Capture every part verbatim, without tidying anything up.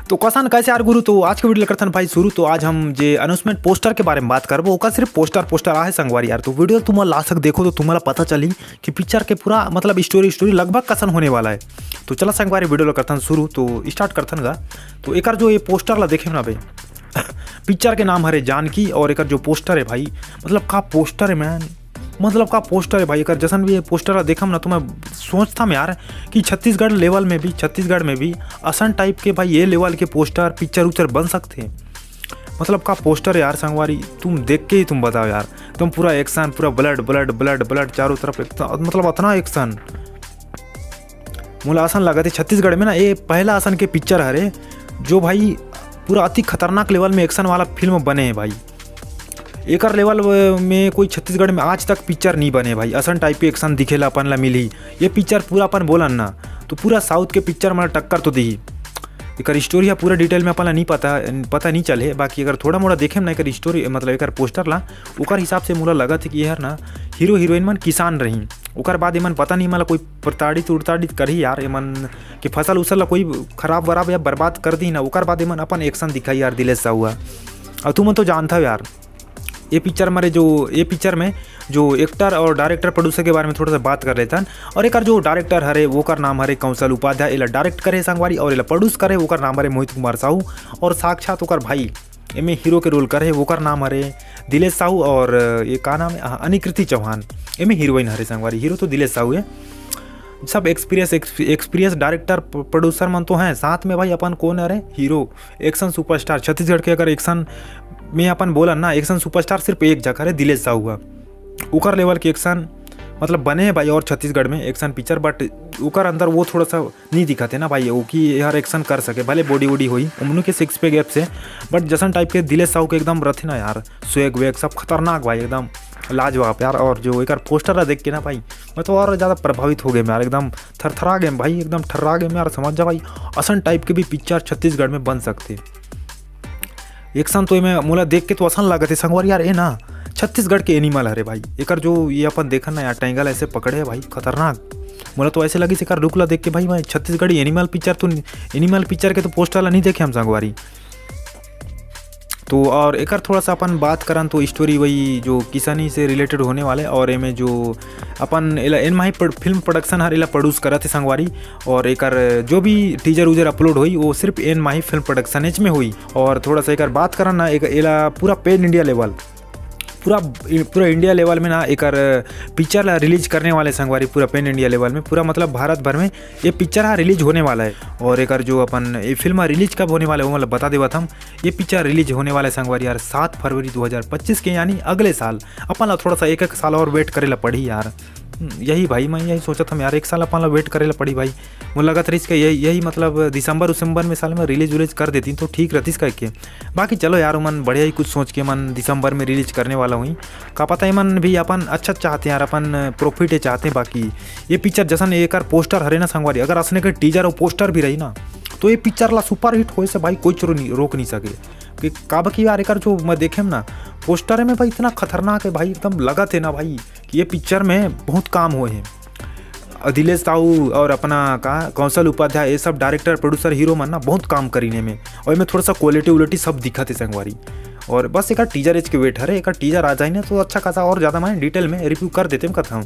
तो कसन कैसे यार गुरु, तो आज के video ल करथन भाई शुरू। तो आज हम जे announcement poster के बारे में बात करबो, ओकर सिर्फ poster poster आहे संगवारी यार। तो video तुम last तक देखो तो तुम्हारा पता चली कि पिक्चर के पूरा मतलब story story लगभग कसन होने वाला है। तो चला संगवारी video ल करथन शुरू। तो start करथन गा। तो एकर जो ये poster ला देखे ना बे, पिक्चर के नाम हरे जानकी और एकर जो poster है भाई, मतलब का poster है man, मतलब का poster है भाई। एकर जसन भी ये poster ला देखम ना तो मैं सोचथम यार कि छत्तीसगढ़ level में भी, छत्तीसगढ़ में भी असन type के भाई ये level के poster पिक्चर उच्चर बन सकते हैं। मतलब का poster है यार संगवारी, तुम देख के ही तुम बताओ यार, तुम पूरा action, पूरा blood blood blood blood चारों तरफ एकदम, मतलब अतना action। मोला असन लगत है छत्तीसगढ़ में ना ये पहला असन के पिक्चर हरे जो भाई पूरा अति खतरनाक level में action वाला फिल्म बने है भाई। एकर level में कोई छत्तीसगढ़ में आज तक पिक्चर नहीं बने भाई, असन type के action दिखेला अपन ला मिलही। ये पिक्चर पूरा अपन बोलन ना तो पूरा साउथ के पिक्चर मन ला टक्कर तो दिही। एकर story ह पूरा detail में अपन ला नहीं पता, पता नहीं चले, बाकी अगर थोड़ा मोड़ा देखेम ना एकर story, मतलब एकर poster ला, ओकर हिसाब से मोला लगत है कि एहर ना हीरो हीरोइन मन किसान रही। ओकर बाद एमन पता नहीं, मतलब कोई प्रताड़ित उड़ताड़ित करही यार, एमन के फसल उसल ला कोई खराब वराब या बर्बाद कर दी ना, ओकर बाद एमन अपन action दिखाई यार दिलेश साहू ह। और तुमन तो जानता हो यार, ये पिक्चर में जो, ये पिक्चर में जो actor और director producer के बारे में थोड़ा सा बात कर लेथन। और एकर जो director हरे, ओकर नाम हरे कौशल उपाध्याय, एला direct करे संगवारी, और एला produce करे, ओकर नाम हरे मोहित कुमार साहू। और साक्षात ओकर भाई एमे हीरो के role करे, ओकर नाम हरे दिलेश साहू, और ये का नाम है, हाँ, अनिकृति चौहान एमे हीरोइन हरे संगवारी। हीरो तो दिलेश साहू है। सब experience, experience director producer मन तो हैं, साथ में भाई अपन कौन हरे, हीरो, action superstar। छत्तीसगढ़ के अगर action में अपन बोलन ना, action superstar सिर्फ एक जगह हरे, दिलेश साहू ह। ओकर level के action मतलब बने हैं भाई और छत्तीसगढ़ में action पिक्चर, but ओकर अंदर वो थोड़ा सा नहीं दिखत है ना भाई, वो कि यार action कर सके, भले body वॉडी होई उमनू के six pack abs है, but जसन type के दिलेश साहू के एकदम रथे ना यार, swag वैग सब खतरनाक भाई, एकदम लाजवाब यार। और जो एकर poster ला देख के ना भाई, मैं तो और ज़्यादा प्रभावित हो गए यार, एकदम थरथरा गए भाई, एकदम ठर्रा गए यार, समझ जा भाई, असन type के भी पिक्चर छत्तीसगढ़ में बन सकते। Action तो एमे मोला देख के तो असन लागत है संगवारी यार, ए ना छत्तीसगढ़ के animal हरे भाई। एकर जो ये अपन देखन ना यार, टैंगल ऐसे पकड़े है भाई, खतरनाक। मोला तो ऐसे लगिस एकर look ला देख के भाई, मैं छत्तीसगढ़ी animal पिक्चर तो, animal पिक्चर के तो poster ला नहीं देखे हम संगवारी। तो और एकर थोड़ा सा अपन बात करन तो story वही जो किसानी से related होने वाले, और एमे जो अपन एला एन माही प्र-, film production हर एला produce करत है संगवारी। और एकर जो भी teaser उजर upload होई, वो सिर्फ एन माही film production एच में होई। और थोड़ा सा एकर बात करन ना, एक एला पूरा pan India level, पूरा, पूरा India level में ना एकर पिक्चर ला release करने वाले संगवारी, पूरा pan India level में, पूरा मतलब भारत भर में ये पिक्चर हा release होने वाला है। और एकर जो अपन ये फिल्म release कब होने वाले, वो मतलब बता देवत हम। ये पिक्चर release होने वाले संगवारी यार, सात फरवरी दो हज़ार पच्चीस के, यानी अगले साल। अपन ला थोड़ा सा एक एक साल और wait करे ला पड़ी यार। हम्म, यही भाई, मैं यही सोचत हम यार, एक साल अपन ला wait करे ला पड़ी भाई। मोला लगत रहिस के यही, यही मतलब दिसंबर उसिंबर में साल में release उलीज कर देती तो ठीक रहतिस कह के। बाकी चलो यार, मन बढ़िया ही कुछ सोच के मन दिसंबर में release करने वाला हुई। का पता, एमन भी अपन अच्छा चाहते हैं यार, अपन profit ही चाहते हैं। बाकी ये पिक्चर जसन एकर poster हरे ना संगवारी, अगर असने के teaser और poster भी रही ना, तो ये पिक्चर ला super hit होए से भाई कोई चोरो नहीं, रोक नहीं सके। कि काबर कि यार एकर जो मैं देखे ना poster में भाई, इतना खतरनाक है भाई, एकदम लगत है ना भाई कि ये पिक्चर में बहुत काम हुए है। दिलेश साहू और अपना का कौशल उपाध्याय, ये सब director, producer, हीरो मन ना बहुत काम करीन एमे, और एमे थोड़ा सा quality उलिटी सब दिखत है संगवारी। और बस एकर teaser एच के wait हरे, एकर teaser आ जाए ना तो अच्छा खासा और ज़्यादा मैं detail में review कर देते हैं कथा।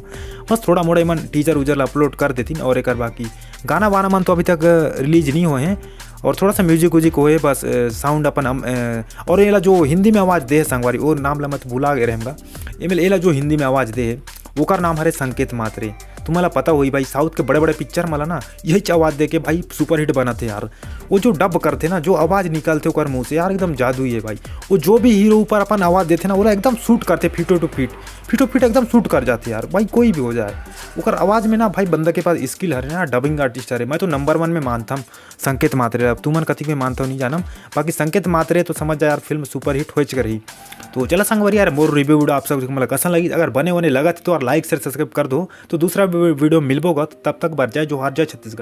बस थोड़ा मोड़ा एमन teaser उजर ला upload कर देती और एकर बाकी गाना वाना मन तो अभी तक release नहीं हुए हैं। और थोड़ा सा music उजिक होए बस, अ, sound अपन अम, अ, और एला जो हिंदी में आवाज़ दे है संगवारी, वो नाम ला मैं तो भुला गए रहेंगा। एमे एला जो हिंदी में आवाज़ दे है, ओकर नाम हरे संकेत मात्रे। तुम्हाला पता होई भाई, साउथ के बड़े बड़े पिक्चर मला ना यही आवाज़ दे के भाई super hit बनाते यार। वो जो dub करते ना, जो आवाज़ निकलते ओकर मुंह से यार, एकदम जादू ही है भाई। वो जो भी हीरो ऊपर अपन आवाज़ देते ना, ओला एकदम suit करते, फिटो टू फिट, फिटो फिट एकदम suit कर जाते यार भाई, कोई भी हो जाए। ओकर आवाज़ में ना भाई, बंदा के पास skill हरे ना, dubbing artist हरे, मैं तो number one में मानथम संकेत मात्रे। अब तुमन कतिक में मानथव नहीं जानम, बाकी संकेत मात्रे तो समझ जा यार, फिल्म super hit होएच करही। तो चला संगवारी यार, मोर review video आप सब मतलब कसन लगी, अगर बने वने लगत तो यार like share subscribe कर दो। तो दूसरा वी-, video मिलबो गा, तब तक बर जय जोहार, जय छत्तीसगढ़।